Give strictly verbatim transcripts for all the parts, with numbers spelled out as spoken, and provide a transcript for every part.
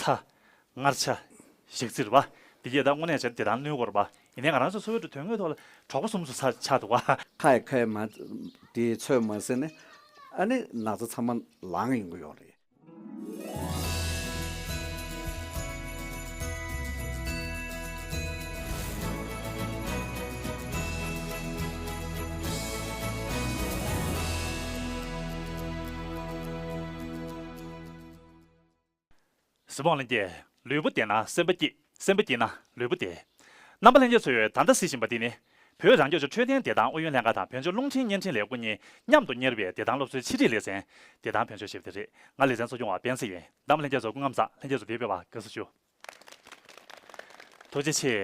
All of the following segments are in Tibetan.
ཚྭ། མངར་ཆ། ཞག་རྩི་རེད་པ། འདི་གས་ད་དངོས་གནས་བྱས་ན་བདེ་ཐང་གནོད་ཀྱི་ཡོད་རེད་པ། ཡིན་ནའི་ང་རང་ཚོ་འཚོ་བའི་ཁྲོད་དོན་དངོས་ཐོག་ལ་གྲོགས་པོ་གསུམ་ཚོ་ཆགས་འདུག་ག་ཁ་ཡི་ཁ་ཡི་མ། དེ་ཚོད་མ་ཟིན་ནས་ཨ་ནི་ན་ཚ་ཚང་མ་ལངས་ཡོང་གི་ཡོད་རེད། གཟིགས་མོ་ལྷན་རྒྱས། ལུས་པོ་བདེ་ན་སེམས་པ་སྐྱིད། སེམས་པ་སྐྱིད་ན་ལུས་པོ་བདེ། རྣམ་པ་ལྷན་རྒྱས་ཚོས་ད་ལྟ་གཟིགས་བཞིན་པ་འདི་ནི། བོད་རང་སྐྱོང་ལྗོངས་འཕྲོད་བསྟེན་བདེ་ཐང་ཨུ་ཡོན་ལྷན་ཁང་དང་བོད་ལྗོངས་རླུང་འཕྲིན་བརྙན་འཕྲིན་ལས་ཁུངས་གཉིས་མཉམ་དུ་གཉེར་བའི་བདེ་ཐང་སློབ་གསོའི་ཕྱི་དྲིལ་ལེ་ཚན། བདེ་ཐང་བོད་ལྗོངས་ཞེས་པ་དེ་རེད། ང་ལེ་ཚན་གཙོ་སྐྱོང་བ་སྤེན་ཚེ་ཡིན། རྣམ་པ་ལྷན་རྒྱས་ཚོ་སྐུ་ཁམས་བཟང་། ལྷན་རྒྱས་ཚོ་འདིར་ཕེབས་པར་དགའ་བསུ་ཞུ། ཐུགས་རྗེ་ཆེ།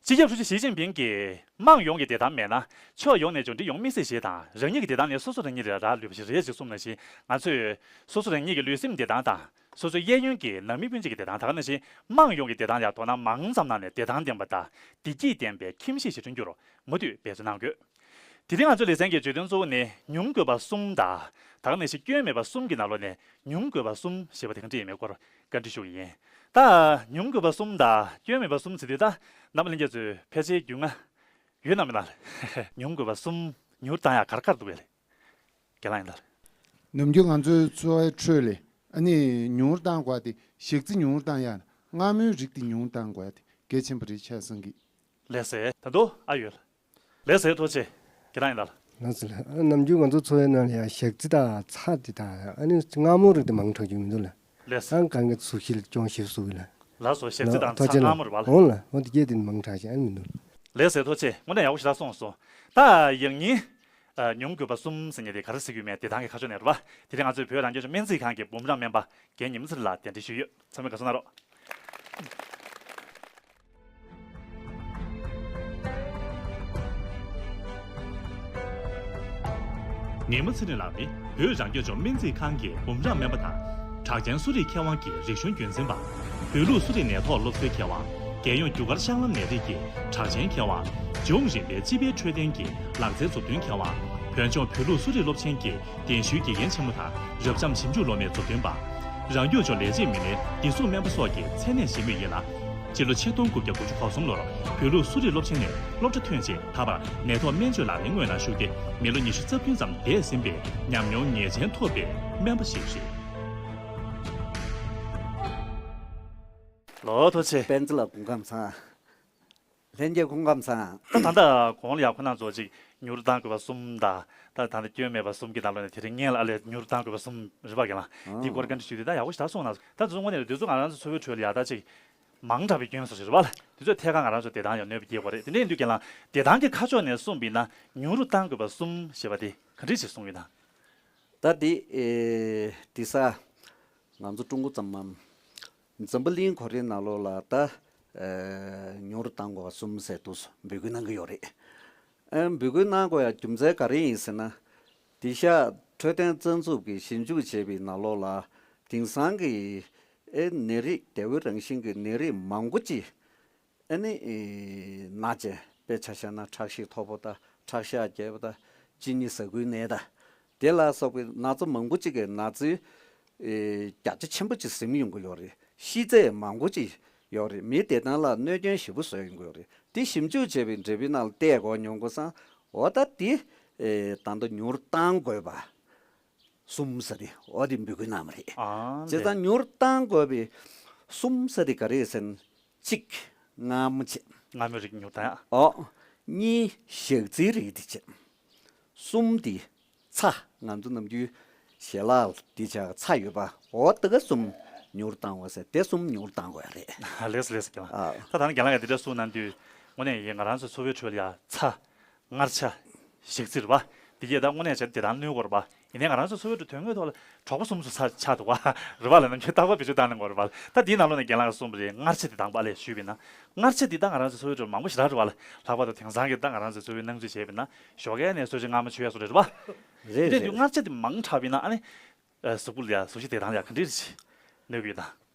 སྤྱི་ཁྱབ་ཧྲུའུ་ཅི་ཞི་ཅིན་ཕིང་གིས་དམངས་ཡོངས་ཀྱི་བདེ་ཐང་མེད་ན་ཕྱོགས་ཡོངས་ནས་འབྱོར་འབྲིང་ཡོང་མི་སྲིད་ཞེས་དང་། རང་ཉིད་ཀྱི་བདེ་ཐང་ནི་སོ་སོ་རང་ཉིད་རང་ལ་ལུས་པ་ཞིག་རེད་ཅེས་གསུངས་ནང་བཞིན། ང་ཚོས་སོ་སོ་རང་ཉིད་ཀྱི་ལུས་སེམས་བདེ་ཐང་དང་། སོ་སོའི་གཡས་གཡོན་གྱི་ནང་མི་སྤུན་མཆེད་ཀྱི་བདེ་ཐང་དང་། ནང་བཞིན་དམངས་ཡོངས་ཀྱི་བདེ་ཐང་ལ་དོ་སྣང་མང་ཙམ་གནང་ནས་བདེ་ཐང་ལྡན་པ་དང་བདེ་སྐྱིད་ལྡན་པའི་ཁྱིམ་གཞིས་ཤིག་བསྐྲུན་རྒྱུར་མུ་མཐུད་འབད་བརྩོན་གནང་དགོས། དེ་རིང་ང་ཚོའི་ལེ་ཚན་གྱི་བརྗོད་དོན་གཙོ་བོ་ནི་མྱོང་དགོས་པ་གསུམ་དང་། ད་ག་ནང་བཞིན་སྐྱོན་མེད་པ་གསུམ་གྱི་ནང་ལོགས་ནས་མྱོང་དགོས་པ་གསུམ་ཞེས་པ་དེ་ག་འདྲ་ཡིན་མིན་སྐོར་བཀའ་འདྲི་ཞུ་གི་ཡིན། ད་མྱོང་དགོས་པ་གསུམ་དང་སྐྱོན་མེད་པ་གསུམ་ཟེར་དུས། ད་རྣམ་པ་ལྷན་རྒྱས་ཚོས་ཕལ་ཆེར་རྒྱུས་མངའ་ཡོད་ན་མེད་ན། མྱོང་དགོས་པ་གསུམ་མྱུར་བཏང་ཡག་ག་རེ་ག་རེ་འདུག་གས། རྒན་ལགས་ཡིན་ད། ནམ་རྒྱུན་ང་ཚོའི་འཚོ་བའི་ཁྲོད་ལ་ཨ་ནི་མྱུར་བཏང་དགོས་དེ། ཞག་རྩི་མྱུར་བཏང་ཡག་མངར་མོའི་རིགས་དེ་མྱུར་བཏང་དགོས་དེ་གལ་ཆེན་པོ་རེད་ཆགས་སོང་གི། ལགས་སེ། ད་དུང་ཨ་ཡོད། ལགས་སེ། ཐུགས་རྗེ་ཆེ། ཁྱེད་རང་ཡིན་ད། ལགས་སེ་ལགས། ནམ་རྒྱུན་ང་ཚོ་འཚོ་བའི་ནང་ལ་ཡང་ཞག་རྩི་དང་ཚྭ་དེ་དང་ཨ་ནི་མངར་མོ་རིགས་དེ་མང་དྲགས་ཀྱི་མི་འདུག་ལགས། ལགས་སེ། ཨང་གང་གི་ཚུལ་ཞིག་ལ་སྐྱོན་ཞིབ་བཟོ་གི་ལགས། ལགས་སོ། ཞག་རྩི་དང་ཚྭ་མངར་མོ་རེད་པ་ལགས། འོང་ལགས། འོ་དེ་གས་དེ་མང་དྲགས་ཤིག་ཨ་ནི་མི་འདུག། ལགས་སེ། ཐུགས་རྗེ་ཆེ། དངོས་གནས་ཡག་པོ་ཞེ་དྲག་གསུངས་སོང་། ད་ཡང་ཉིན། ཨ། མྱོང་དགོས་པ་གསུམ་ཟེར་མཁན་དེ་ག་རེ་ཟེར་གྱི་ཡོད་མེད་བདེ་ཐང་གི་ཁ་ཕྱོགས་ནས་རེད་པ། དེ་རིང་ང་ཚོས་བོད་རང་སྐྱོང་ལྗོངས་སྨན་རྩིས་ཁང་གི་འབུམ་རམས་སྨན་པ་རྒན་ཉི་མ་ཚེ་རིང་ལགས་གདན་འདྲེན་ཞུས་ཡོད། ཚང་མས་དགའ་བསུ་གནང་རོགས། ཉི་མ་ཚེ་རིང་ལགས་ནི་བོད་རང་སྐྱོང་ལྗོངས་སྨན་རྩིས་ཁང་གི་འབུམ་རམས་སྨན་པ་དང་། གྲགས་ཅན་གསོ་རིག་མཁས་དབང་གི་རིག་གཞུང་རྒྱུན་འཛིན་པ། བོད་ལུགས་གསོ་རིག་ནད་ཐོག་སློབ་གསོའི་མཁས་དབང་། རྒྱལ་ཡོངས་རྒྱུ་སྐར་བཤང་ལམ་ནད་རིགས་ཀྱི་གྲགས་ཅན་མཁས་དབང་། ལྗོངས་རིམ་པའི་སྤྱི་པའི་འཕྲོད་བསྟེན་གྱི་ལག་རྩལ་མཛུབ་སྟོན་མཁས་དབང་། བོད་ལྗོངས་བོད་ལུགས་གསོ་རིག་སློབ་ཆེན་གྱི་གདན་ཞུའི་དགེ་རྒན་ཆེན་མོ་དང་རབ་འབྱམས་ཞིབ་འཇུག་སློབ་མའི་མཛུབ་སྟོན་པ། རང་སྐྱོང་ལྗོངས་ལས་བྱེད་མི་སྣའི་བདེ་སྲུང་སྨན་པ་སོགས་ཀྱི་མཚན་གནས་བཞེས་མུས་ཡིན་ལ། སྤྱི་ལོ་ཆིག་སྟོང་དགུ་བརྒྱ་དགུ་བཅུ་གོ་གསུམ་ལོར་བོད་ལུགས་གསོ་རིག་སློབ་ཆེན་ནས་སློབ་གྲྭ་ཐོན་རྗེས་ད་བར་ནད་ཐོག་སྨན་བཅོས་ལག་ལེན་དངོས་ནང་ཞུགས་ཏེ་མི་ལོ་ཉི་ཤུ་རྩ་བདུན་ཙམ་འདས་ཟིན་པའི་ཉམས་མྱོང་ངེས་ཅན་ཐོབ་པའི་སྨན་པ་ཞིག་རེད། ལོ་ཐུགས་རྗེ་ཆེ། སྤེན་ཚེ་ལགས་སྐུ་ཁམས་བཟང་། ལྷན་རྒྱས་སྐུ་ཁམས་བཟང་། ད་ད་ལྟ་གོང་ལ་ཡང་ཁོ་རང་ཚོ་ཅིག་མྱུར་བཏང་དགོས་པ་གསུམ་དང་། ད་ད་ལྟ་སྐྱོན་མེད་པ་གསུམ་གྱི་ནང་ལོགས་ནས་དེ་རིང་སྔོན་ལ་ཨ་ལས་མྱུར་བཏང་དགོས་པ་གསུམ་རེད་པ། རྒན་ལགས་འདི་སྐོར་བཀའ་འདྲི་ཞུས་ཏེ་ད་ཡག་པོ་ཞེ་དྲག་གསུངས་གནང་སོང་། ད་དེ་ཚོ་དངོས་གནས་ལ་དུས་ཚོད་ང་རང་ཚོ་འཚོ་བའི་ཁྲོད་ལ་ཡག་ད་ཅིག་མང་དྲགས་པའི་སྐྱོན་སོགས་ཤིག་རེད་པ། དེ་ཚོས་ཐད་ཀར་ང་རང་ཚོ་བདེ་ཐང་ཡང་གནོད་པ་སྐྱེལ་གྱི་རེད། དེ་འདྲ་ཡིན་དུས་རྒན་ལགས་བདེ་ཐང་གི་ཁ་ཕྱོགས་ནས་གསུངས་པ་ཡིན་ན་མྱུར་བཏང་དགོས་པ་གསུམ་ཞེས་པ་དེ་ག་འདྲས་ཞིག་གསུངས་ཡོད་ན། ད་དེ་ཨེ་དེ་ས་ང་ཚོ་ཀྲུང་གོ་ཙམ་མམ་འཛམ་བུ་གླིང་གོ་རིམ་ནང་ལོགས་ལ་ད་ཨེ་མྱུར་བཏང་དགོས་པ་གསུམ་ཟེར་དུས་འབོད་སྐུལ་གནང་གི་ཡོད་རེད། ཨེ་འབོད་སྐུལ་གནང་དགོས་ཡ་རྒྱུ་མཚན་ག་རེ་ཡིན་ཟེར་ན། དེང་སང་འཕྲོད་བསྟེན་རྩ་འཛུགས་ཀྱིས་ཞིབ་འཇུག་བྱས་པའི་ནང་ལོགས་ལ་དེང་སང་གི་ཨེ་ནད་རིགས་དལ་བའི་རང་བཞིན་གྱི་ནད་རིགས་མང་པོ་ཅིག་ཨ་ནི་ཨེ་ན་ཅན་དཔེ་ཆ་བཞག་ན་ཁྲག་ཤེད་མཐོ་པོ་དང་ཁྲག་ཤ་རྒྱས་པ་དང་གཅིན་སྙི་ཟ་ཁུའི་ནད་དང་དེ་ལ་སོགས་པའི་ན་ཚ་མང་པོ་ཅིག་གི་ན་ཚའི་ཨེ་བརྒྱ་ཆ་ཆེན་པོ་ཅིག་ཟིན་ཡོང་གི་ཡོད་རེད། ཤི་ཚད་མང་པོ་ཅིག་ཡོད་རེད། མིའི་བདེ་ཐང་ལ་གནོད་སྐྱོན་ཞེ་པོ་བཟོས་ཡོང་གི་ཡོད་རེད། དེ་ཞིབ་འཇུག་བྱས་པའི་འབྲས་བུའི་ནང་ལ་བལྟས་གོ་མྱོང་གོ་སང་འོ་ད་དེ་ཨེ་ད་ལྟ་མྱུར་བཏང་དགོས་པ་གསུམ་ཟེར་རེད། འོ་དེ་འབོད་སྐུལ་གནང་བ་རེད། ཨ་བྱས་ཙང་མྱུར་བཏང་དགོས་པའི་གསུམ་ཟེར་དེ་ག་རེ་ཟེར་ན། གཅིག་མངར་མོ་བྱེད། མངར་མོའི་རིགས་མྱུར་བཏང་ཡ། ཨོ། གཉིས་ཞག་རྩིའི་རིགས་དེ་བྱེད། གསུམ་དེ་ཚྭ། ང་ཚོ་ནམ་རྒྱུན་ཞལ་ལག་དེ་བྱ་ཚྭ་ཡོད་པ། ཨོ་དེ་ག་གསུམ་མྱུར་བཏང་བ་ཟེར་དེ་གསུམ་མྱུར་བཏང་དགོས་ཡ་རེད། ལེགས་སོ་ལེགས་སོ་རྒན་ལགས། ཨ། ད་ད་ནི་རྒན་ལགས་ཀྱིས་དེ་འདྲ་གསུངས་གནང་དུས་དངོས་གནས་ཡིན། ང་རང་ཚོ་འཚོ་བའི་ཁྲོད་ལ་ཡ་ཚྭ། མངར་ཆ། ཞག་རྩི་རེད་པ། འདི་གས་ད་དངོས་གནས་བྱས་ན་བདེ་ཐང་གནོད་ཀྱི་ཡོད་རེད་པ། ཡིན་ནའི་ང་རང་ཚོ་འཚོ་བའི་ཁྲོད་དོན་དངོས་ཐོག་ལ་གྲོགས་པོ་གསུམ་ཚོ་ཆགས་འདུག་ག་རེད་པ། ལ་ནམ་རྒྱུན་རྟག་པར་བེད་སྤྱོད་བཏང་གནང་གི་ཡོད་རེད་པ། ད་འདིའི་ནང་ལོགས་ནས་རྒན་ལགས་ཀྱིས་གསུངས་པ་རེད། མངར་ཆ་འདི་དང་པོ་ལ་ཞུས་པ་ཡིན་ན། མངར་ཆ་འདི་ད་ང་རང་ཚོའི་འཚོ་བའི་ཁྲོད་མང་པོ་ཞེ་དྲག་རེད་པ། ལྷག་པར་དུ་དེང་སང་གི་ད་ང་རང་ཚོའི་འཚོ་བའི་སྣང་ཚུལ་བྱས་པ་ཡིན་ན་ཞོགས་ཀས་ནས་གསོལ་ཇ་མངར་མོ་མཆོད་ཡ་བཟོ་འདྲ་རེད་པ། རེད་རེད། དེ་དུས་མངར་ཆ་འདི་མང་དྲགས་པ་ཡིན་ན་ཨ་ནི། གཟུགས་པོ་ལ་ཡ་གཟུགས་གཞི་བདེ་ཐང་ལ་ཡ་ག་འདྲས་ཅིག་གནོད་ཀྱི་ཡོད་ད།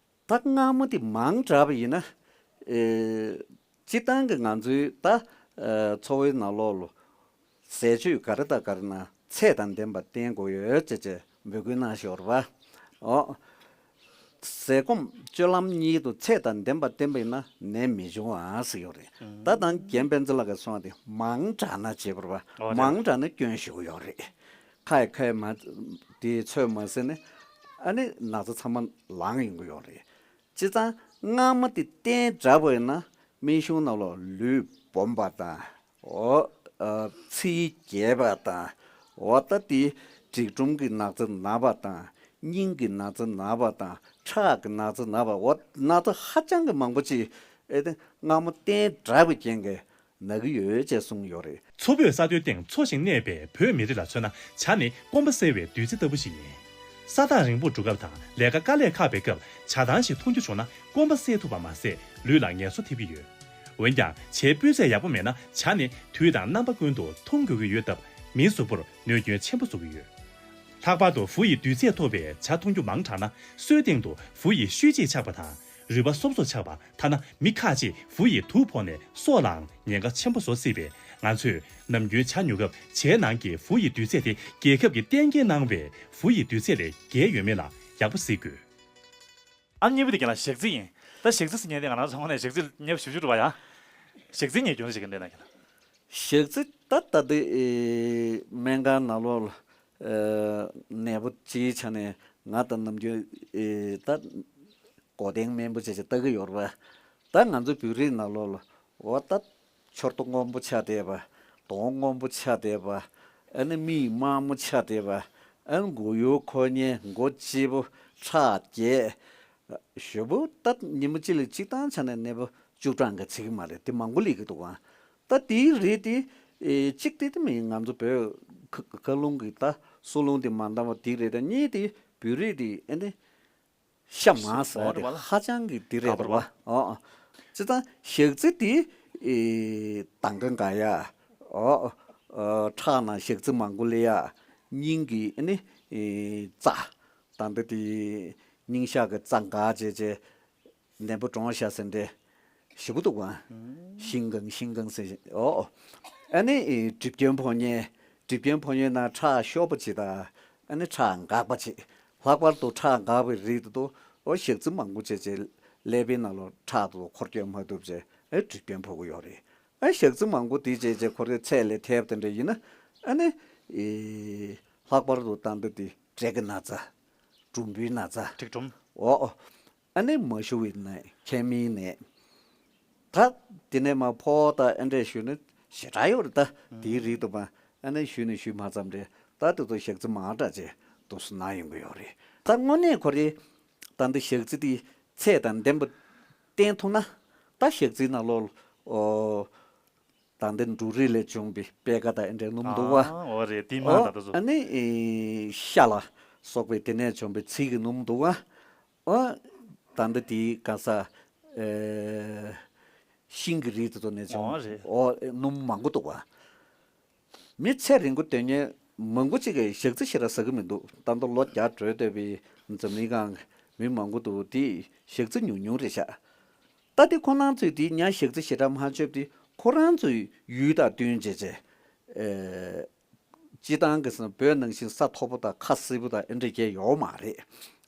ད་མངར་མོ་དེ་མང་དྲགས་པ་ཡིན་ན། ཨེ། སྤྱིར་བཏང་གི་ང་ཚོའི་ད། ཨེ། འཚོ་བའི་ནང་ལོགས་ལ། ཟས་བཅུད་ག་རེ་དང་ག་རེ་ན་ཚད་དང་ལྡན་པ་བསྟེན་དགོས་ཡོད་ཅེས་ཅེས་འབོད་སྐུལ་གནང་བཞག་ཡོད་རེད་པ། ཨོ། ཟས་སྐོམ་སྤྱོད་ལམ་གཉིས་དུ་ཚད་དང་ལྡན་པ་བསྟེན་པ་ཡིན་ན་ནད་མི་འབྱུང་བ་ཟེར་ཡོད་རེད། ད་དང་རྒན་སྤེན་ཚེ་ལགས་ཀྱིས་གསུངས་པ་དེ་མང་དྲགས་ན་བྱེད་པར་བ་ཨོ་རེད། མང་དྲགས་ན་སྐྱོན་ཞིག་ཡོད་རེད། ཁ་ཡི་ཁ་ཡི་མ་དེ་ཚོད་མ་ཟིན་ནས་ཨ་ནི་ན་ཚ་ཚང་མ་ལངས་ཡོང་གི་ཡོད་རེད། བྱས་ཙང་མངར་མོ་དེ་བསྟེན་དྲགས་པ་ཡིན་ན་སྨན་གཞུང་ནང་ལོགས་ལུས་སྦོམ་པ་དང་། འོ། ཨ། ཚིལ་རྒྱས་པ་དང་། འོ་ད་དེ་འབྲིག་སྒྲོམ་གྱི་ན་ཚ་ན་བ་དང་། སྙིང་གི་ན་ཚ་ན་བ་དང་། ཁྲག་གི་ན་ཚ་ན་བ། འོ་ན་ཚ་ཧ་ཅང་གི་མང་པོ་ཅིག་ཨེ་ཏེ་མངར་མོ་བསྟེན་དྲགས་པའི་རྐྱེན་གྱིས་ན་གི་ཡོད་ཅེས་གསུངས་ཡོད་རེད། མཚོ་བོད་ས་མཐོའི་སྟེང་འཚོ་ཞིང་གནས་པའི་བོད་མི་རིགས་ལ་མཚོན་ན་ཇ་ནི་སྐོམ་པ་སེལ་བའི་བདུད་རྩི་ལྟ་བུ་ཞིག་ཡིན། ས་ཐག་རིང་པོར་འགྲོ་སྐབས་དང་ལས་ཀ་དཀའ་ལས་ཁག་པའི་སྐབས་ཇ་ཐང་ཞིག་འཐུང་རྒྱུ་བྱུང་ན་སྐོམ་པ་སེལ་ཐུབ་པ་མ་ཟད་ལུས་ལ་ངལ་གསོ་ཐེབས་ཀྱི་ཡོད། འོན་ཀྱང་ཇའི་སྤུས་ཚད་ཡག་པོ་མེད་ན་ཇ་ནི་དུས་དང་རྣམ་པ་ཀུན་ཏུ་འཐུང་དགོས་ཀྱི་ཡོད་སྟབས་མིའི་གཟུགས་པོར་གནོད་སྐྱོན་ཆེན་པོ་བཟོ་གི་ཡོད། ལྷག་པར་དུ་ཝུ་ཡི་བདུད་ཚད་མཐོ་བའི་ཇ་འཐུང་རྒྱུ་མང་དྲགས་ན་སོའི་སྟེང་དུ་ཝུ་ཡི་ཤུལ་རྗེས་ཆགས་པ་དང་རུས་པ་སོབ་སོབ་ཆགས་པ། ཐ་ན་མི་ཁག་ཅིག་ཝུ་ཡི་དུག་ཕོག་ནས་སྲོག་ལའང་ཉེན་ཁ་ཆེན་པོ་བཟོ་སྲིད་པས། ང་ཚོས་ནམ་རྒྱུན་ཇ་ཉོ་སྐབས་ཇའི་ནང་གི་ཝུ་ཡི་བདུད་ཚད་དེ་རྒྱལ་ཁབ་ཀྱིས་གཏན་འཁེལ་གནང་བའི་ཝུ་ཡི་བདུད་ཚད་ལས་བརྒལ་ཡོད་མེད་ལ་ཡག་པོ་གཟིགས་དགོས། ཨ། གཉིས་པ་དེ་རྒན་ལགས་ཞག་རྩི་ཡིན། ད་ཞག་རྩི་ཟེར་མཁན་དེ་ང་རང་ཚོ་ནས་ཞག་རྩི་ཉེ་བ་ཞེ་པོ་ཅིག་འགྲོ་བ་ཡ། ཞག་རྩི་ཉེ་རྒྱུ་ཞིག་གི་འདྲེན་ན་རྒན་ལགས། ཞག་རྩི་ད་ལྟ་དེ་ཨེ་སྨན་ཁང་ནང་ལོགས་ལ་ཨེ་ནད་པ་སྤྱིའི་ཆ་ནས་ང་དང་ནམ་རྒྱུན་ཨེ་ད་མགོ་སྟེང་སྨན་པོ་བྱས་བྱས་ལྟ་གི་ཡོད་རེད་པ། ད་ང་ཚོ་བོད་རིགས་ནང་ལོགས་ལ་འོ་ད་མཆུ་ཏོ་སྔོན་པོ་ཆགས་བསྡད་པ། གདོང་སྔོན་པོ་ཆགས་བསྡད་པ། ཨ་ནི་མིག་དམར་མོ་ཆགས་བསྡད་པ། ཨ་ནི་མགོ་ཡུ་འཁོར་ཉེན། མགོ་གཅིག་པོ། ཁྲག་རྒྱས། ཞེ་པོ་ད་ཉིན་མོ་གཅིག་ལ་གཅིག་བཏང་ཆ་ནས་ནད་པ་བཅུ་གྲངས་ཀྱི་ཚིག་མ་རེད་དེ་མང་པོ་སླེབས་ཀྱི་འདུག་ག་ད་དེའི་རིགས་དེ་ཨེ་གཅིག་དེ་དེ་མིན་ང་ཚོ་བོད་ཁ་ཁ་རླུང་གི་ད་སྲོ་རླུང་དེ་མ་འདང་བ་དེ་རེད། ད་གཉིས་དེ་བོད་རིགས་དེ་ཨེ་ནི་ཤ་མང་ཟ་ཡ་དེ་ཧ་ཅང་གི་དེ་རེད་འདུག་ག་ཨོ་ཨོ། བྱས་ཙང་ཞག་རྩི་དེ་ཨེ་དང་ག་འགག་ཡ། ཨོ་ཨོ། ཁྲག་ནང་ཞག་རྩི་མང་པོ་སླེབས་ཡ། སྙིང་གི་ཨེ་ནི་ཨེ་རྩ། ད་འདི་དེ་སྙིང་ཤག་གི་རྩ་འགག་བྱས་བྱས། ནད་པ་གྲོངས་ཤག་ཟེར་འདྲ་ཞེ་པོ་འདུག་ག་ཤིང་གང་ཤིང་གང་ཟེར། ཨོ། ཨ་ནི་ཨེ་གྲིབ་སྐྱོན་ཕོག་མཁན། གྲིབ་སྐྱོན་ཕོག་མཁན་ན་ཁྲག་ཤོར་བ་ཅིག་དང་། ཨ་ནི་ཁྲག་འགག་པ་ཅིག་ལྷག་པར་དུ་ཁྲག་འགག་པའི་རིགས་དེ་ཚོ་ཨོ་ཞག་རྩི་མང་པོ་བྱས་བྱས་ཀླད་པའི་ནང་ལོགས་ཁྲག་དེ་ཚོ་འཁོར་སྐྱོད་མ་ཐུབ་བྱས་ཨེ་གྲིབ་སྐྱོན་ཕོག་གི་ཡོད་རེད། ཨ་ཞག་རྩི་མང་པོ་དེ་བྱས་བྱས་ཁོ་རའི་ཚད་ལས་ཐལ་བ་དེ་འདྲ་ཡིན་ན་ཨ་ནི་ཨེ་ལྷག་པར་དུ་ད་འདི་དེ་འབྲས་ཀྱི་ན་ཚ། འབྲུམ་བུའི་ན་ཚ། འབྲིག་འབྲུམ། ཨོ་ཨོ། ཨ་ནི་མ་ཞུ་བའི་ནད། མཁལ་མའི་ནད། ད་དེ་ནས་མར་ཕོག་ད་ཨེ་འདྲས་ཞུས་ན་ཞེ་དྲག་ཡོད་རེད་ད། དེའི་རིགས་དུ་མ་ཨ་ནི་ཞུས་ནས་ཞུས་མ་ཙམ་རེད། ད་དེ་ཚོ་ཞག་རྩི་མང་དྲགས་བྱས་དུས་སུ་ན་ཡོང་གི་ཡོད་རེད། ད་དངོས་གནས་ཁོ་རེ་ད་འདི་ཞག་རྩི་དེ་ཚད་དང་ལྡན་པ་བསྟེན་ཐུབ་ན་ད་ཞག་རྩི་ནང་ལོགས་ཨོ། ད་ལྟའི་འབྲུ་རིགས་ལས་བྱུང་བའི་པད་ཁ་དང་ཨེ་འདྲའི་སྣུམ་འདུག་བ། ཨ་འོ་རེད། དེ་མ་ཨོ་ད་ལྟ་ཚོ། ཨ་ནི་ཨེ་ཤ་ལ་སོགས་པའི་དེ་ནས་བྱུང་བའི་ཚིལ་གྱི་སྣུམ་འདུག་བ། ཨོ་ད་ལྟ་དེའི་ག་ས་ཨེ་ཤིང་གི་རིགས་དེ་ཚོ་ནས་བྱུང་ཨོ་རེད། ཨོ་སྣུམ་མང་པོ་འདུག་བ། མི་ཚེ་རིང་པོ་སྡོད་མཁན་མང་པོ་ཅིག་གིས་ཞག་རྩི་ཞེ་དྲག་ཟ་གི་མི་འདུག་ད་ལྟ་ལོ་བརྒྱ་འགྲོ་བསྡད་པའི་འཛམ་གླིང་སྒང་གི་མི་མང་པོ་འདུག་དེ་ཞག་རྩི་ཉུང་ཉུང་རེད་ཤག་ད་དེ་ཁོ་རང་ཚོས་དེ་ཉ་ཞག་རྩི་ཞེ་དྲག་མ་སྤྱོད་དེ་ཁོ་རང་ཚོའི་ཡུལ་དང་བསྟུན་བྱས་བྱས། ཨེ། སྤྱིར་བཏང་གི་སོང་བོད་ནང་བཞིན་ས་མཐོ་པོ་དང་ཁ་བསིལ་པོ་དང་ཨེ་འདྲ་རྒྱས་ཡོད་མ་རེད།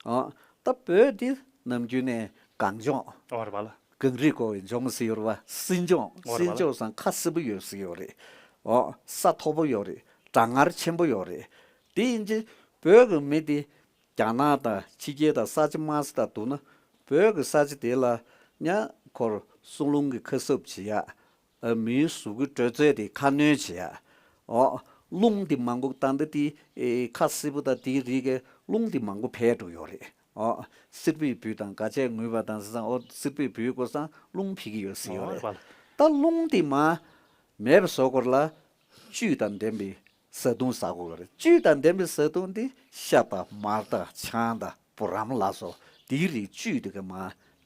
ཨ། ད་བོད་འདི་ནམ་རྒྱུན་ནས་གངས་ལྗོངས། ཨོ་རེད་པ་ལ། གངས་རིས་བསྐོར་བའི་ལྗོངས་ཟེར་ཡོད་རེད་པ། བསིལ་ལྗོངས། ཨོ་རེད་པ་ལ། བསིལ་ལྗོངས་སམ་ཁ་བསིལ་པོ་ཡོད་ཟེར་ཡོད་རེད། ཨོ། ས་མཐོ་པོ་ཡོད་རེད། གྲང་ངར་ཆེན་པོ་ཡོད་རེད། དེ་ཡིན་ཙང་བོད་ཀྱི་མི་དེ། རྒྱ་ནག་དང་ཕྱི་རྒྱལ་དང་ས་ཆ་དམའ་ས་དང་བསྡུར་ན་བོད་ཀྱི་ས་ཆ་དེ་ལ་ཉ་ཁོར་སྲོ་རླུང་གི་ཁ་གསབ་བྱེད་ཡག་ཨ། མིའི་གཟུགས་ཀྱི་དྲོད་ཚད་དེ་ཁ་སྣོན་བྱེད་ཡག་ཨོ། རླུང་དེ་མང་པོ་བཏང་སྟེ་དེ་ཨེ་ཁ་བསིལ་པོ་དང་དེའི་རིགས་ཀྱི་རླུང་དེ་མང་པོ་འཕེལ་འགྲོ་ཡོད་རེད་ཨོ། སིར་པའི་བུ་དང་ག་ཆས་ངུས་པ་དང་ཟེར་ཙང་ཨོ་སིར་པའི་བུའི་སྐོར་སང་རླུང་འཕེལ་གྱི་ཡོད་ཟེར་ཡོད་ཨོ་རེད། རེད་པ། ད་རླུང་དེ་མ་མེད་པ་བཟོ་དགོས་ལ་བཅུད་དང་ལྡན་པའི་བཟའ་བཏུང་ཟ་དགོས་པ་རེད། བཅུད་དང་ལྡན་པའི་བཟའ་བཏུང་འདི་ཤ་དང་མར་དང་ཆང་དང་བུ་རམ་ལ་སོགས་འདིའི་རིགས་བཅུད་འདི་ག་མ་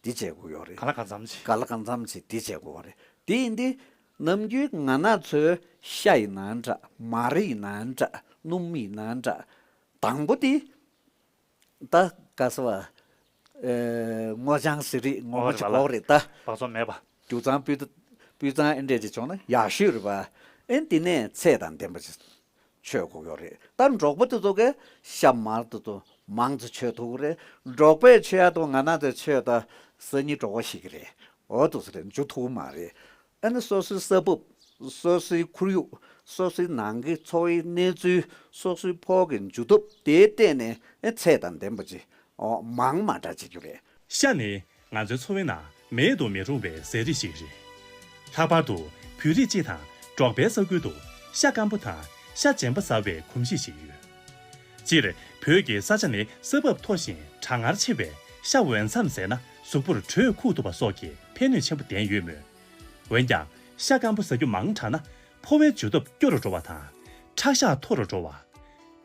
འདི་བྱེད་དགོས་ཡོད་རེད། ག་ལ་གང་འཚམ་ཅིག་ག་ལ་གང་འཚམ་ཅིག་འདི་བྱེད་དགོས་པ་རེད། དེ་ཡིན་དུས་ནམ་རྒྱུན་ང་ན་ཚོས་ཤ་ཡིན་ན་འདྲ། མར་ཡིན་ན་འདྲ། སྣུམ་ཡིན་ན་འདྲ། དང་པོ་དེ། ད་ག་ས་བ། ཨེ། སྔོ་ལྗང་ཟེར་རིགས་ངོ་མ་ཅིག་གོག་རེད་ད། སྦགས་བཙོག་མེད་པ། དུག་གཙང་སྤུས་སྤུས་གཙང་ཨེ་འདྲས་ཅིག་བྱུང་ན་ཡག་ཤོས་རེད་པ། ཨེ་འདི་ནས་ཚད་དང་ལྡན་པ་ཅིག་མཆོད་དགོས་ཡོད་རེད། ད་འབྲོག་པ་དེ་ཚོ་གས་ཤ་མར་དེ་ཚོ་ མང་ཙམ་མཆོད་ཐུབ་ཀྱི་རེད། འབྲོག་པས་མཆོད་ཡ་དང་ང་རང་ཚོས་མཆོད་ད་སང་ཉིན་འབྲོག་པ་ཞིག་གི་རེད། འོ་འདུག་སེ་རེད། འཇུ་ཐུབ་ཀྱི་མ་རེད། ཨ་ནི་སོ་སོའི་ས་བབ། སོ་སོའི་ཁོར་ཡུག། སོ་སོའི་ནང་གི་འཚོ་བའི་གནས་ཚུལ། སོ་སོའི་ཕོ་གི་འཇུ་ཐབས་དེའི་སྟེང་ནས་ཨེ་ཚད་དང་ལྡན་པ་ཅིག། ཨོ་མང་མ་འདྲ་བྱེད་རྒྱུ་རེད། ཤ་ནི་ང་ཚོའི་འཚོ་བའི་ནང་མེད་དུ་མི་རུང་བའི་ཟས་རིགས་ཤིག་རེད། ལྷག་པར་དུ་བོད་རིགས་སྤྱི་དང་འབྲོག་པའི་ས་ཁུལ་དུ་ཤ་སྐམ་པོ་དང་ཤ་རྗེན་པ་ཟ་བའི་གོམས་གཤིས་ཤིག་ཡོད། སྤྱིར་བོད་ཀྱི་ས་ཆ་ནི་ས་བབ་མཐོ་ཞིང་གྲང་ངར་ཆེ་བས་ཤ་འོས་འཚམ་ཟས་ན་གཟུགས་པོར་དྲོད་ཁུག་ཐུབ་པ་སོགས་ཀྱི་ཕན་ནུས་ཆེན་པོ་ལྡན་ཡོད་མོད། འོན་ཀྱང་ཤ་སྐམ་པོ་ཟ་རྒྱུ་མང་དྲགས་ན་ཕོ་བའི་འཇུ་ཐབས་སྐྱོ་རུ་འགྲོ་བ་དང་། ཁྲག་ཤ་མཐོ་རུ་འགྲོ་བ།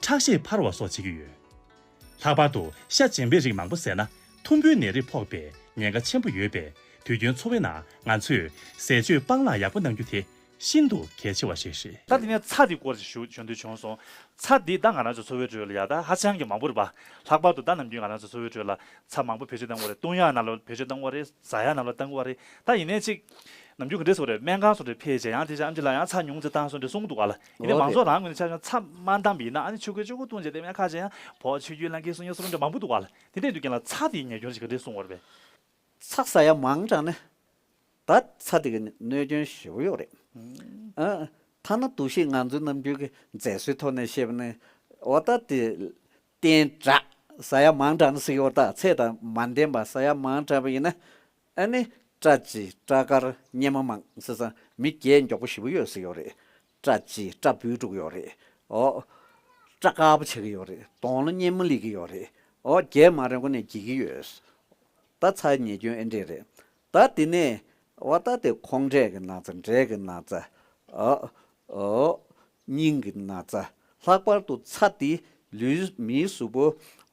ཁྲག་ཤེད་འཕར་བ་སོགས་བྱེད་ཀྱི་ཡོད། ལྷག་པར་དུ་ཤ་རྗེན་པའི་རིགས་མང་པོ་ཟས་ན་ཐུམ་འབུའི་ནད་རིགས་ཕོག་པའི་ཉེན་ཁ་ཆེན་པོ་ཡོད་པས། དུས་རྒྱུན་འཚོ་བའི་ནང་ང་ཚོས་ཟས་སྤྱོད་སྤང་བླང་ཡག་པོ་གནང་རྒྱུ་དེ་ཤིན་ཏུ་གལ་ཆེ་བ་ཞིག་རེད། ད་དེ་ནས་ཚྭ་འདི་སྐོར་ཞིག་ཞུ་ཞུ་འདོད་བྱུང་སོང་། ཚྭ་འདི་ད་ང་རང་ཚོ་འཚོ་བའི་ཁྲོད་ལ་ཡ་ད་ཧ་ཅང་གི་མང་པོ་རེད་པ། ལྷག་པར་དུ་ད་ནམ་རྒྱུན་ང་རང་ཚོ་འཚོ་བའི་ཁྲོད་ལ་ཚྭ་མང་པོ་བེད་སྤྱོད་གཏང་གི་ཡོད་རེད། བཏུང་ཡག་ནང་ལ་བེད་སྤྱོད་གཏང་གི་ཡོད་རེད། ཟ་ཡག་ནང་ལ་གཏང་གི་ཡོད་རེད། ད་ཡིན་ནའི་ཅིག་ནམ་རྒྱུན་ག་འདྲས་ཟེར་བ་རེད། སྨན་ཁང་སོགས་འདྲ་ཕེབས་བྱས་ཡང་དེ་བྱས་ཨམ་ཆི་ལགས་ཡང་ཚྭ་ཉུང་ཙམ་བཏང་སོང་འདྲ་གསུང་གི་འདུག་ག་ལ། ཡིན་ནའི་ཨོ་མང་ཚོགས་རང་ངོས་ནས་ཆ་བཞག་ཚྭ་མ་བཏང་བ་ཡིན་ན་ཨ་ནི་ཆུ་ཁོལ་ཆུ་ཁོལ་བཏུང་བྱས་དེ་མིན་ཁ་ཅིག་ཡང་བོད་ཆུ་རྒྱུས་ལེན་མཁན་སོང་ཡང་སོང་འདྲ་མང་པོ་འདུག་ག་ལ། དེ་འདྲས་དུས་རྒྱུན་ལ་ཚྭ་དེའི་ཉེས་སྐྱོན་ཞིག་ག་འདྲས་གསུང་གི་ཡོད་རེད་པས། ཚྭ་ཟ་ཡག་མང་དྲགས་ནས་ད་ཚྭ་དེ་གི་གནོད་སྐྱོན་ཞེ་པོ་ཡོད་རེད། ཨ། ཐ་ན་འདུ་ཤེས་ང་ཚོའི་ནམ་རྒྱུན་གྱི་མཛེས་བཟོའི་ཐོག་ནས་བཤད་པ་ནི་འོ་ད་དེ་བསྟན་དྲགས་ཟ་ཡག་མང་དྲགས་ནས་ཟེར་གྱི་ཡོད། ད་ཚད་དང་མ་ལྡན་པ་ཟ་ཡག་མང་དྲགས་པ་ཡིན་ན། ཨ་ནི་སྐྲ་བྱི་སྐྲ་དཀར་གཉེར་མ་མང་ཟེར་ཙང་མི་རྒྱས་མགྱོགས་པོ་ཞེ་པོ་ཡོད་ཟེར་ཡོད་རེད། སྐྲ་བྱི་སྐྲ་འབུད་འགྲོ་གི་ཡོད་རེད། ཨོ། སྐྲ་དཀར་པོ་ཆགས་ཀྱི་ཡོད་རེད། གདོང་ལ་གཉེར་མ་སླེབས་ཀྱི་ཡོད་རེད། ཨོ་རྒྱས་མ་རན་གོང་ནས་འགྱིག་གི་ཡོད། ད་ཚྭའི་ཉེས་སྐྱོན་ཨེ་འདྲས་རེད། ད་དེ་ནས་འོ་ད་དེ་ཁོང་འབྲས་ཀྱི་ན་ཚ། འབྲས་ཀྱི་ན་ཚ། ཨོ། ཨོ། སྙིང་གི་ན་ཚ། ལྷག་པར་དུ་ཚྭ་དེ་ལུས་མིའི་གཟུགས་པོ་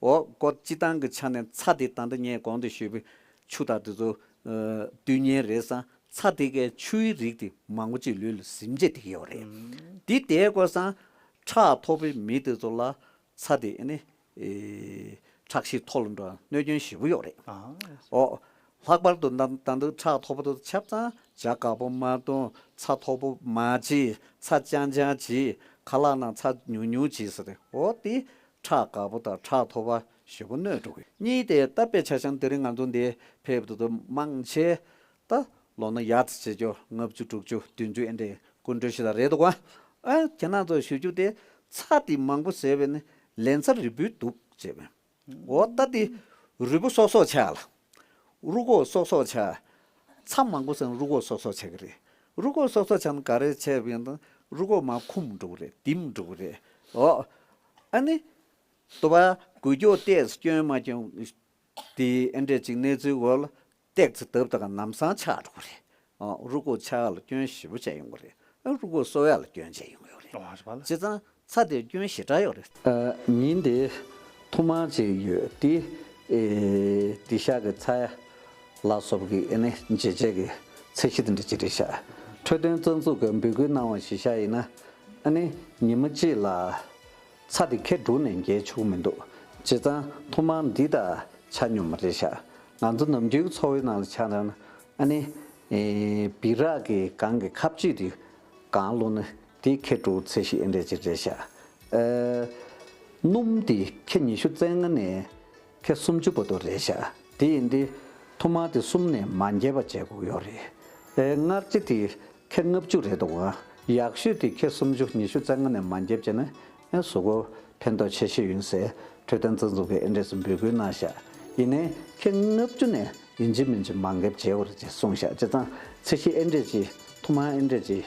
འོ་སྐོར་སྤྱི་བཏང་གི་ཆ་ནས་ཚྭ་དེ་ད་ལྟ་ངས་གོང་དུ་ཞུས་པའི་ཆུ་དང་དེ་ཚོ་ཨ་བསྡུ་མཁན་རེད་ཙང་ཚྭ་དེ་གའི་ཆུའི་རིགས་དེ་མང་པོ་ཅིག་ལུས་ལ་ཟིན་བྱས་བསྡད་ཀྱི་ཡོད་རེད། ཨུམ། དེ་དེའི་སྐོར་སང་ཁྲག་མཐོ་པོའི་མི་དེ་ཚོ་ལ་ཚྭ་དེ་ཨ་ནི་ཨེ་ཁྲག་ཤེད་མཐོ་རུ་འགྲོ་གནོད་སྐྱོན་ཞེ་པོ་ཡོད་རེད། ཨ། ཨོ། ལྷག་པར་དུ་ད་ད་དུང་ཁྲག་མཐོ་པོ་དེ་ཆགས་ཙང་ཇ་དཀར་པོ་མ་བཏུང་། ཚྭ་མཐོ་པོ་མ་བྱེད། ཚྭ་རྐྱང་རྐྱང་བྱེད། ཁ་ལག་ནང་ཚྭ་ཉུང་ཉུང་བྱེད་ཟེར་ཏེ། འོ་དེ་ཁྲག་དཀར་པོ་དང་ཁྲག་མཐོ་པོ་ཞེ་པོ་གནོད་འགྲོ་གི། གཉིས་དེ་ད་དཔེ་ཆ་བཞག་ན་དེ་རིང་ང་ཚོ་འདིར་ཕེབས་འདུག་མང་ཆེ་ད་ལོ་ན་ཡར་ཙམ་བྱེད་རྒྱུ་ལྔ་བཅུ་དྲུག་ཅུ་བདུན་ཅུ་ཨེ་འདྲས་སྐུ་མགྲོན་ཞིག་ལ་རེད་འདུག་ག་ཨ་ཁྱེད་རང་ཚོ་ཞུ་རྒྱུ་དེ་ཚྭ་དེ་མང་པོ་ཟས་པས་ནི་ལན་ཚྭ་རིལ་བུ་འདུག་ཅེས་པས། འོ་ད་དེ་རིལ་བུ་སོག་སོག་ཆགས་ལ། རུས་ཁོག་སོག་སོག་ཆགས། ཚྭ་མང་པོ་ཟས་ན་རུས་ཁོག་སོག་སོག་ཆགས་ཀྱི་རེད། རུས་ཁོག་སོག་སོག་ཆགས་ན་ག་རེ་བྱས་པ་ཡིན་ན་རུས་ཁོག་མར་འཁུམ་འགྲོ་གི་རེད། ལྡིང་འགྲོ་གི་རེད། འོ། ཨ་ནི། དུ་བ་འགུལ་སྐྱོད་ཏོག་ཙམ་སྐྱོན་མ་སྐྱོན། དེ་ཨེ་འདྲས་ཅིག་གནས་ཚུལ་འོག་ལ་ཏོག་ཙམ་བརྡབ་ད་ག་ལམ་སང་ཆགས་འགྲོ་གི་རེད། ཨ་རུས་ཁོག་ཆགས་ཡག་ལ་སྐྱོན་ཞེ་པོ་བྱས་ཡོང་གི་རེད། ཨ་རུས་ཁོག་གསོ་ཡག་ལ་སྐྱོན་བྱས་ཡོང་གི་ཡོད་རེད། ཨོ་ཧ་རེད་པ་ལ། བྱས་ཙང་ཚྭ་དེར་སྐྱོན་ཞེ་དྲག་ཡོད་རེད། ཨ་ཉིན་དེ་ཐུག་མ་ཅིག་ཡོད་དེ། ཨེ་དེང་སང་གི་ཚྭ་ཡ་ལ་སོགས་ཀྱི་ཨེ་ནི་འབྱེད་བྱེད་ཀྱི་ཚད་གཞི་དེ་འདྲ་ཅིག་རེད་ཤག་འཕྲོད་བསྟེན་རྩ་འཛུགས་ཀྱིས་འབོད་སྐུལ་གནང་བ་གཞིར་བཞག་ཡིན་ན་ཨ་ནི་ཉི་མ་གཅིག་ལ། ཚྭ་དེ་ཁེ་དྲུག་ནས་བརྒལ་ཆོག་གི་མི་འདུག་བྱས་ཙང་ཐུག་མ་འདི་ད་ཆ་སྙོམས་མ་རེད་ཤག་ང་ཚོ་ནམ་རྒྱུན་གྱི་འཚོ་བའི་ནང་ལ་ཆ་བཞག་ན་ཨ་ནི་ཨེ་སྦི་རག་གི་སྒང་གི་ཁ་བཅད་དེ་སྒང་བླུགས་ན་དེ་ཁེ་དྲུག་ཚད་གཞི་ཨེ་འདྲས་ཅིག་རེད་ཤག་ཨེ་སྣུམ་དེ་ཁེ་ཉི་ཤུ་རྩ་ལྔ་ནས་ཁེ་སུམ་ཅུ་བར་དུ་རེད་ཤག་དེ་ཡིན་དུས་ཐུག་མ་དེ་གསུམ་ནས་མ་བརྒལ་བ་བྱེད་དགོས་ཡོད་རེད། ཨེ་མངར་ལྕེ་དེ་ཁེ་ལྔ་བཅུ་རེད་འདུག་ག་ཡག་ཤོས་དེ་ཁེ་སུམ་ཅུ། ཉི་ཤུ་རྩ་ལྔ་ནས་མ་བརྒལ་བྱས་ན་ཨེ་གཟུགས་པོ་ཕན་ཐོགས་ཆེ་ཤོས་ཡིན་ཟེར་འཕྲོད་བསྟེན་རྩ་འཛུགས་ཀྱིས་ཨེ་འདྲས་སེ་འབོད་སྐུལ་གནང་ཤག་ཡིན་ནའི་ཁེ་ལྔ་བཅུ་ནས་ཡིན་གཅིག་མིན་གཅིག་མ་བརྒལ་བྱེད་དགོས་རེད་ཅེས་གསུངས་ཤག་བྱས་ཙང་ཚད་གཞི་ཨེ་འདྲས་ཅིག་ཐུག་མ་ཨེ་འདྲས་ཅིག་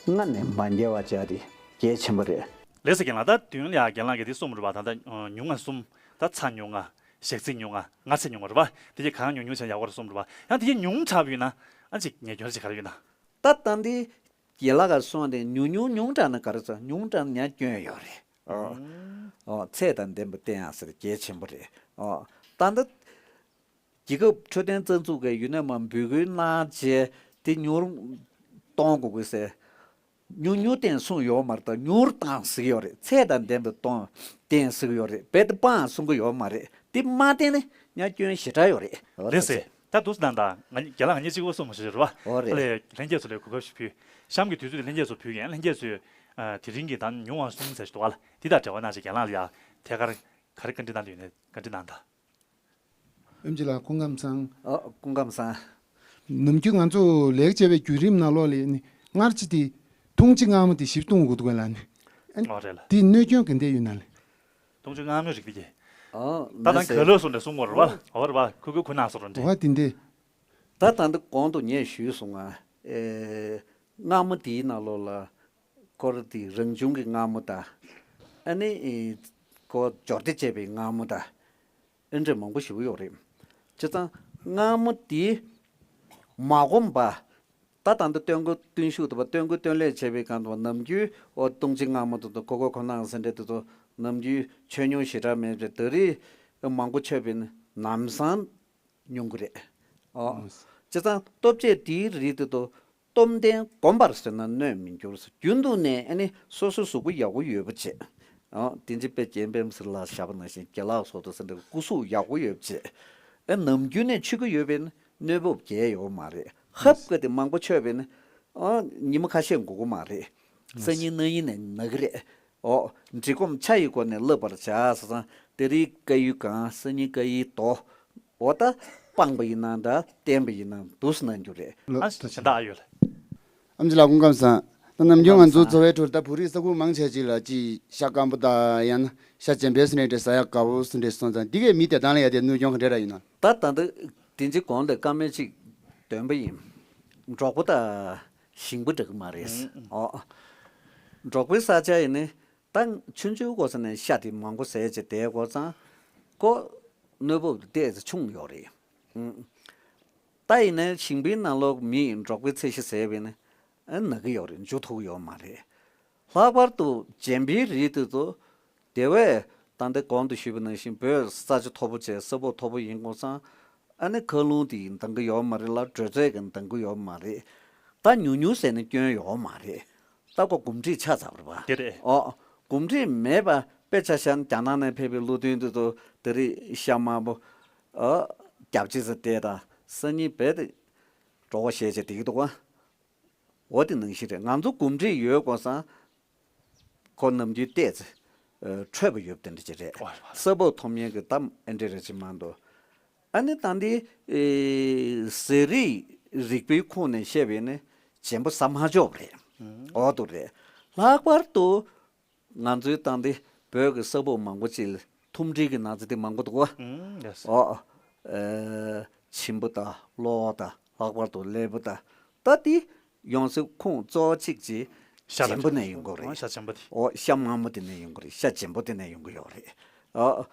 ལྔ་ནས་མ་བརྒལ་བ་བྱས་དེ་གལ་ཆེན་པོ་རེད། ལགས་སོ་རྒན་ལགས། ད་དོན་ལ་ཡ་རྒན་ལགས་ཀྱིས་དེ་གསུངས་རེད་པ། ད་ལྟ་ཉུང་ང་གསུམ། ད་ཚྭ་ཉུང་ང་། ཞག་ཚི་ཉུང་ང་། མངར་ཚྭ་ཉུང་ང་རེད་པ། དེ་གྱད་གང་ཉུང་ཉུང་བྱས་ན་ཡག་པོ་རེད་གསུངས་རེད་པ། ཡང་དེ་གྱད་ཉུང་དྲགས་པ་ཡིན་ན་ཨ་ཅིག་ཉེས་སྐྱོན་ཅིག་ག་རེ་ཡོད་ན། ད་ད་འདི་རྒན་ལགས་ཀྱིས་གསུངས་དེ་ཉུང་ཉུང་ཉུང་དྲགས་ན་ག་རེ་ཟེར། ཉུང་དྲགས་ན་ཡང་སྐྱོན་ཡོད་རེད། ཨོ། ཨོ་ཚད་དང་ལྡན་པ་བསྟེན་ཡག་ཟེར་གལ་ཆེན་པོ་རེད། ཨོ། ད་ལྟ་རྒྱལ་ཁབ་འཕྲོད་བསྟེན་རྩ་འཛུགས་ཀྱིས་ཡུན་ནན་མར་འབོད་སྐུལ་གནང་བྱས་དེ་ཉུང་རུ་གཏོང་དགོས་ཀྱི་ཟེར། ཉུང་ཉུང་བསྟེན་གསུངས་ཡོད་མ་རེད། ད་ཉུང་རུ་བཏང་ཟེར་གྱི་ཡོད་རེད། ཚད་དང་ལྡན་པ་གཏོང་བསྟེན་ཟེར་གྱི་ཡོད་རེད། རྦད་དེ་སྤང་གསུང་གི་ཡོད་མ་རེད། དེ་མ་བསྟེན་ན་ཡང་སྐྱོན་ཞེ་དྲག་ཡོད་རེད། ལགས་སེ། ད་འདུག་སེ་གནང་དང་། ང་རྒན་ལགས་ང་གཉིས་གཅིག་པོ་གསུང་མ་ཤེས་རེད་པ། ཨོ་རེད། ཨ་ལས་ལྷན་རྒྱས་ཚོ་ལ་གོ་སྐབས་ཤིག་ཕུལ། གཤམ་གྱི་དུས་ཚོད་དེ་ལྷན་རྒྱས་ཚོ་ཕུལ་གྱིན། ལྷན་རྒྱས་ཚོས་ཨ་དེ་རིང་གི་ད་ཉུང་བ་གསུམ་ཟེར་ཞིག་འདུག་ག་ལ། དེ་དང་འབྲེལ་བ་གནང་བྱས་རྒན་ལགས་ལ་ཡ་ཐད་ཀར་ ག་རེ་བཀའ་འདྲི་གནང་འདོད་ཡོད་ན་བཀའ་འདྲི་གནང་དང་། ཨེམ་ཆི་ལགས་སྐུ་ཁམས་བཟང་། ཨ་སྐུ་ཁམས་བཟང་། ནམ་རྒྱུན་ང་ཚོ་ལས་ཀ་བྱེད་པའི་བརྒྱུད་རིམ་ནང་ལོགས་ལ་ནི་སྔར་ཅི་དེ་འཐུང་ཆུ་མངར་མོ་དེ་ཞིབ་བཏུང་དགོས་འདུག་ག་ལ་ནི། ཨ་ནི་ཨོ་རེད་ལ། དེའི་གནོད་སྐྱོན་ག་འདྲས་ཡོད་ན་ལེ། འཐུང་ཆུ་མངར་མོའི་རིགས་དེ་གྱིས། ཨོ་ད་ལྟ་ག་ལོས་སོང་འདྲ་གསུང་བར་བ་ཨོ་རེད་བ་ཁུ་ཁུ་ཁུ་ནག་སོ་རུ་འདྲ། ཨོ་དེ་འདྲས། ད་ད་འདི་གོང་དུ་ངས་ཞུས་སོང་ང་། ཨེ་མངར་མོ་དེའི་ནང་ལོགས་ལ་ཁོ་ར་དེ་རང་བྱུང་གི་མངར་མོ་དང་། ཨ་ནི་ཨེ་ཁོ་སྦྱོར་ཏེ་བྱས་པའི་མངར་མོ་དང་། ཨེ་འདྲས་མང་པོ་ཞིག་ཡོད་རེད། བྱས་ཙང་མངར་མོ་དེ་མ་གོམས་པ། ད་ད་འདི་སྟོན་གོ་བརྟུན་ཤུགས་དང་བ་སྟོན་གོ་སྟོན་ལས་བྱས་པའི་སྒང་དུ་ནམ་རྒྱུན་ཨོ་འཐུང་ཆུ་མངར་མོ་དང་དང་ཁོ་ཁོ་ཁོ་ནག་ཟེར་འདྲས་དེ་ཚོ་ནམ་རྒྱུན་མཆོད་མྱོང་ཞེ་དྲག་མེད་པས་ད་རེས་མང་པོ་མཆོད་པས་ནི་ལམ་སང་། ཉུང་གི་རེད། ཨོ། ཨོ། བྱས་ཙང་ལྟོ་ཆས་དེའི་རིགས་དེ་ཚོ་སྟོབས་ལྡན་གོམས་པར་བཟོས་ན་གནོད་མི་འགྱུར། རྒྱུན་དུ་ནས་ཨ་ནི་སོ་སོའི་གཟུགས་པོ་ཡག་པོ་ཡོད་པ་བྱེད། ཨོ། དེ་འཇིགས་པའི་རྐྱེན་པས་ཟེར་ལ་བཞག་པ་ནང་བཞིན་རྒྱ་ལག་སོགས་དང་ཟེར་འདྲ་སྐུ་གཟུགས་ཡག་པོ་ཡོད་པ་བྱེད། ཨ་ནམ་རྒྱུན་ནས་མཆོད་ཀྱི་ཡོད་པས་ན་གནོད་པ་བརྒྱབ་ཡོད་མ་རེད། ཧབ་ཀ་དེ་མང་པོ་མཆོད་པས་ན། ཨོ། ཉི་མ་ཁ་ཤས་འགོར་གི་མ་རེད། སང་ཉིན་གནངས་ཉིན་ནས་ན་གི་རེད། ཨོ། འདྲིས་གོམས་ཆ་ཡི་སྒོ་ནས་བསླབ་པར་བྱ་ཟེར་ཙང་དེ་རིང་དཀར་ཡོལ་གང་སང་ཉིན་དཀར་ཡོལ་དོ། འོ་ད་སྤངས་པ་ཡིན་ན་འདྲ་བརྟན་པ་ཡིན་ན་འདུག་སེ་གནང་རྒྱུ་རེད། ལོ། ཨ་གཞན་དག་ཨ་ཡོད་ལ། ཨེམ་ཆི་ལགས་སྐུ་ཁམས་བཟང་། ད་ནམ་རྒྱུན་ང་ཚོ་འཚོ་བའི་ཁྲོད་ད་བོད་རིགས་ས་ཁུལ་མང་ཆེ་ཅིག་ལ་ཅིག་ཤ་སྐམ་པོ་དང་ཡང་ན་ཤ་འཇམ་པོའི་སེ་འདྲ་ཟ་ཡག་དགའ་པོ་སེ་འདྲ་སོང་ཙང་འདི་གས་མི་དེ་དང་ལ་ཡ་དེ་གནོད་སྐྱོན་ག་འདྲ་ར་ཡོད་ན། ད་ད་འདི་དེ་འཇིགས་གོང་དེ་བཀའ་མོལ་ཅིག་འདོན་པ་ཡིན། འབྲོག་པ་དང་ཞིང་པ་འདྲ་གི་མ་རེད། ཨོ། འབྲོག་པའི་ས་ཆ་ཡིན་ནི། ད་ཆུང་ཆུང་གོ་ས་ནས་ཤ་དེ་མང་པོ་ཟས་བྱས་བསྡད་གོ་ཙང་། ཀོ་གནོད་པ་ཏོག་ཙམ་ཆུང་ཡོད་རེད། ཨང་། ད་ཡིན་ནའི་ཞིང་པའི་ནང་ལོགས་མི་འབྲོག་པའི་ཚད་གཞི་ཟས་པས་ནི། ཨ་ན་གི་ཡོད་རེད། འཇུ་ཐུབ་ཡོད་མ་རེད། ལྷག་པར་དུ་འཇམ་པའི་རིགས་དེ་ཚོ། དེ་བས་ད་ལྟ་གོང་དུ་ཞུས་པ་ནང་བཞིན་བོད་ས་ཆ་མཐོ་པོ་བྱས་ས་བབ་མཐོ་པོ་ཡིན་གོ་ཙང་། ཨ་ནི་མཁའ་རླུང་དེ་འདང་གི་ཡོད་མ་རེད་ལ་དྲོད་ཚད་ཀྱང་འདང་གི་ཡོད་མ་རེད། ད་ཉུང་ཉུང་ཟས་ནི་སྐྱོན་ཡོད་མ་རེད། ད་ཁོ་གོམས་འདྲིས་ཆགས་ཚར་བ་རེད་པ། དེ་རེད། ཨོ། གོམས་འདྲིས་མེད་པ་དཔེ་ཆ་བཞག་ན་རྒྱ་ནག་ནས་ཕེབས་པའི་བློ་མཐུན་དེ་ཚོ་དེ་རིང་ཤ་དམར་པོ། ཨོ། རྒྱབ་ཅིག་ཟེར་བསྡད་དང་སང་ཉིན་རྦད་དེ་གྲོད་ཁོག་བཤལ་བྱས་བསྡད་ཀྱི་འདུག་པ། འོ་དེ་ནང་བཞིན་རེད། ང་ཚོ་གོམས་འདྲིས་ཡོད་གོ་ཙང་། ཁོ་ནམ་རྒྱུན་བལྟས་ཚེ། ཨ་འཕྲོད་པ་ཡོད་པ་དེ་འདྲ་ཅིག་རེད། ཨོ་རེད་པ། ས་བབ་མཐོ་དམན་གྱི་གཏམ་ཨེ་འདྲ་རེ་ཅིག་མ་གཏོགས། ཨ་ནི་ད་འདི་ཨེ་ཟས་རིགས་རིག་པའི་ཁོངས་ནས་བཤད་པས་ནི་བྱམས་པོ་ཟ་མ་ཆོག་པ་རེད། ཨང་། འོ་དེ་རེད། ལྷག་པར་དུ་ང་ཚོའི་ད་འདི་བོད་ཀྱི་ས་བབ་མང་པོ་ཅིག་ལ་ཐུམ་སྒྲིལ་གྱི་ན་ཚ་དེ་མང་པོ་འདུག་པ། ཨང་། ལགས་སོ། ཨོ། ཨེ་མཆིན་པ་དང་གློ་བ་དང་ལྷག་པར་དུ་ཀླད་པ་དང་། ད་འདི་ཡོང་སའི་ཁུངས་གཙོ་བོ་གཅིག་ཅིག་ཤ་ལ་བྱམས་པོ་ནས་ཡོང་གི་རེད། ཤ་བྱམས་པོ་དེ། ཨོ་ཤ་དམར་མོ་དེ་ནས་ཡོང་གི་རེད། ཤ་བྱམས་པོ་དེ་ནས་ཡོང་གི་ཡོད་རེད། ཨོ།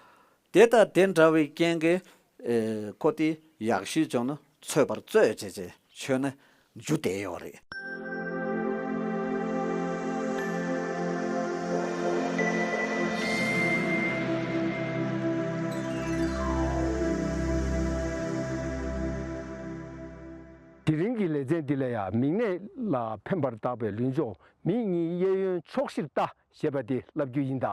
དེ་དང་དེ་འདྲ་བའི་རྐྱེན་གྱིས་ཨེ་ཁོ་དེ་ཡག་ཤོས་བྱུང་ན་ཚོད་པར་བཙོས་བྱས་བྱས་མཆོད་ན་འཇུ་བསྡད་ཡོད་རེད། དེ་རིང་གི་ལེ་ཚན་འདི་ལ་ཡང་མིག་ནད་ལ་ཕན་པར་བཏགས་པའི་ལུས་སྦྱོང་མིག་གཉིས་གཡས་གཡོན་ཕྱོགས་བཞིར་ལྟ་ཞེས་པ་དེ་བསླབ་རྒྱུ་ཡིན་ད།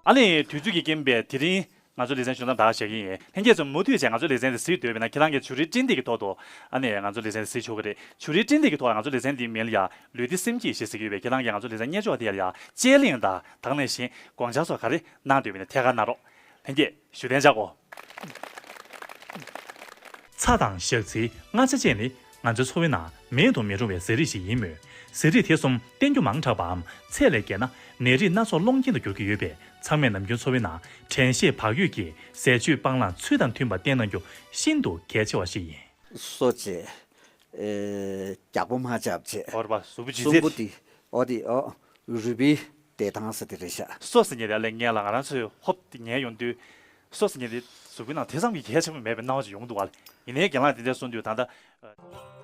ཨ་ནི་དུས་ཚོད་ཀྱི་རྐྱེན་པས་དེ་རིང་ང་ཚོ་ལེ་ཚན་ཞུ་མཚམས་ད་ག་བཞག་གི་ཡིན། ལྷན་རྒྱས་ཚོ་མུ་མཐུད་བྱས་ང་ཚོ་ལེ་ཚན་དེ་གཟིགས་འདོད་པས་ན་ཁྱེད་རང་གིས་བྱུ་རུའི་སྤྲིན་དེབ་ཀྱི་ཐོག་ཏུ་ཨ་ནི་ང་ཚོ་ལེ་ཚན་དེ་གཟིགས་ཆོག་གི་རེད། བྱུ་རུའི་སྤྲིན་དེབ་ཀྱི་ཐོག་ང་ཚོ་ལེ་ཚན་དེའི་མིང་ལ་ཡ་ལུས་བདེ་སེམས་སྐྱིད་ཞེས་ཟེར་གྱི་ཡོད་པས་ཁྱེད་རང་གིས་ང་ཚོ་ལེ་ཚན་རྙེད་ཆོག་དེ་ཡ་ལ་ཡ་དཔྱད་གླེང་དང་དེ་ག་ནང་བཞིན་དགོངས་འཆར་སོགས་ག་རེ་གནང་འདོད་པས་ན་ཐད་ཀར་གནང་རོགས། ལྷན་རྒྱས་བཞུགས་གདན་འཇགས་གོ། ཚྭ་དང་ཞག་ཚིལ་མངར་ཆ་བཅས་ནི་ང་ཚོའི་འཚོ་བའི་ནང་མེད་དུ་མི་རུང་བའི་ཟས་རིགས་ཤིག་ཡིན་མོད། ཟས་རིགས་དེ་གསུམ་བསྟེན་རྒྱུ་མང་དྲགས་པའམ་ཚད་ལས་བརྒལ་ན་ནད་རིགས་སྣ་ཚོགས་སློང་རྐྱེན་དུ་འགྱུར་གྱི་ཡོད་པས་ཚང་མས་ནམ་རྒྱུན་འཚོ་བའི་ནང་དྲན་ཤེས་བག་ཡོད་ཀྱིས་ཟས་སྤྱོད་སྤང་བླང་ཚུལ་དང་མཐུན་པ་བསྟེན་གནང་རྒྱུ་ཤིན་ཏུ་གལ་ཆེ་བ་ཞིག་ཡིན། གསོ་བྱེད། ཨེ་རྒྱགས་པོ་མ་རྒྱགས་བྱེད། ཨོ་རེད་པ། གཟུགས་པོ་ལྗིད་ཚད། གསུམ་པོ་དེ་ཨོ་དེ་ཨོ་རུས་པའི་ བལྟས་སྟངས་ཟེར་དེ་རེད་ཤག་སོ་ཟེར་མཁན་དེ་ཨ་ལས་ངས་ལ་ང་རང་ཚོས་ཧོབ་དེ་ཉན་ཡོང་དུས། སོ་ཟེར་མཁན་དེ་གཟུགས་པོའི་ནང་དེ་ཙམ་གྱི་གལ་ཆེན་པོ་མེད་པའི་སྣང་བ་ཅིག་ཡོང་འདུག་བ་ལ། ཡིན་ནའི་རྒན་ལགས་དེ་འདྲས་གསུངས་དུས་ད་ལྟ།